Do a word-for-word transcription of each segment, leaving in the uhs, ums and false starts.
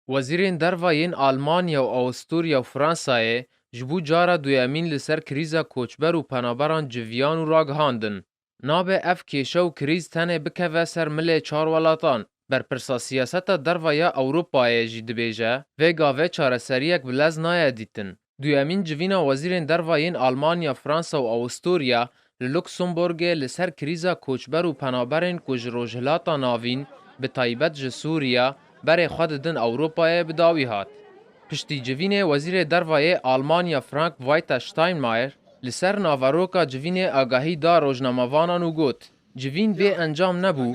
Wezîrên derva yên Almanya û Awusturya û Fransayê ji bo cara duyemîn li ser krîza koçber û penaberan civiyan û ragihandin. Nabe ev kêşe û krîz tenê bikeve ser milê çar welatan. Berpirsa siyaseta derva ya Ewropayê jî dibêje, vê gavê çareseriyek bi lez nayê dîtin. Duyemîn civîna wezîrên derva yên Almanya, Fransa û Awusturya li Luksemburgê li ser krîza koçber û penaberên ku ji Rojhilata Navîn, bi taybet ji Sûriya, berê xwe didin Ewropayê bi dawî hat. Piştî civînê wezîrê derva yê Almanya Frank-Walter Steinmeier li ser naveroka civînê agahî da rojnamevanan û got, civîn bê encam nebû,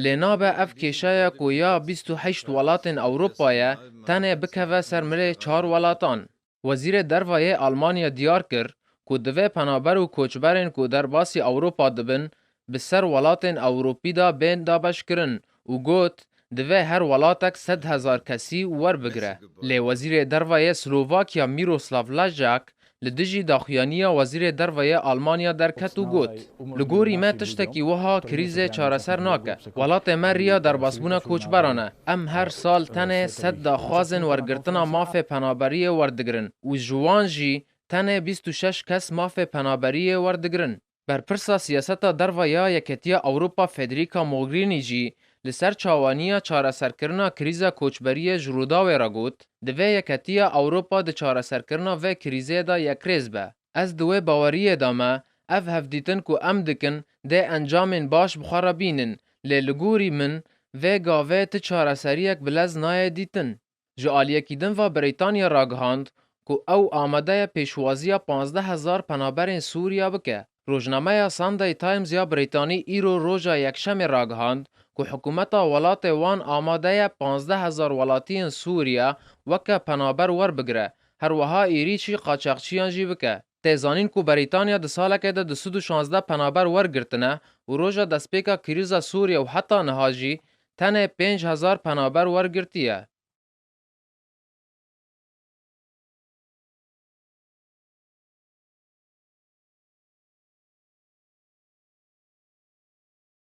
lê nabe ev kêşeya ku ya bîst û heşt welatên Ewropayê tenê bikeve ser milê çar welatan. Wezîrê derva yê Almanya diyar kir ku divê penaber û koçberên ku derbasî Ewropa dibin, bi ser welatên Ewropî de bên dabeşkirin û got, divê her welatek sed hezar kesî werbigire. Lê wezîrê derva yê Slovakya Miroslav Lajak li dijî daxuyaniya wezîrê derva yê Almanya derket û got, li gorî me tiştekî wiha krîzê çareser nake. Welatê me riya derbasbûna koçberan e. Em her sal tenê sed daxwazên wergirtina mafê penaberiyê werdigirin û ji wan jî tenê bîst û şeş kes mafê penaberiyê werdigirin. Berpirsa siyaseta derva ya Yeketiya Ewropa Federica Mogherini jî li ser çawaniya çareserkirina krîza koçberiyê ji Rûdawê re got, divê Yeketiya Ewropa di çareserkirina vê krîzê de yekrêz be. Ez di wê baweriyê de me, ev hevdîtin ku em dikin dê encamên baş bi xwe re bînin, lê li gorî min vê gavê ti çareseriyek bi lez nayê dîtin. Ji aliyekî din ve Brîtanya ragihand ku ew amade ye pêşwaziya panzdeh hezar penaberên Sûriya bike. Rojnameya Sunday Times ya Brîtanî îro roja Yekşemê ragihand ku hikûmeta welatê wan amade ye panzdeh hezar welatiyên Sûriya weke penaber werbigire, her wiha êrîşî qaçaxçiyan jî bike. Tê zanîn ku Brîtanya di salekê de du sed û şazdeh penaber wergirtine û roja destpêka krîza Sûriye û heta niha jî tenê pênc hezar penaber wergirtiye.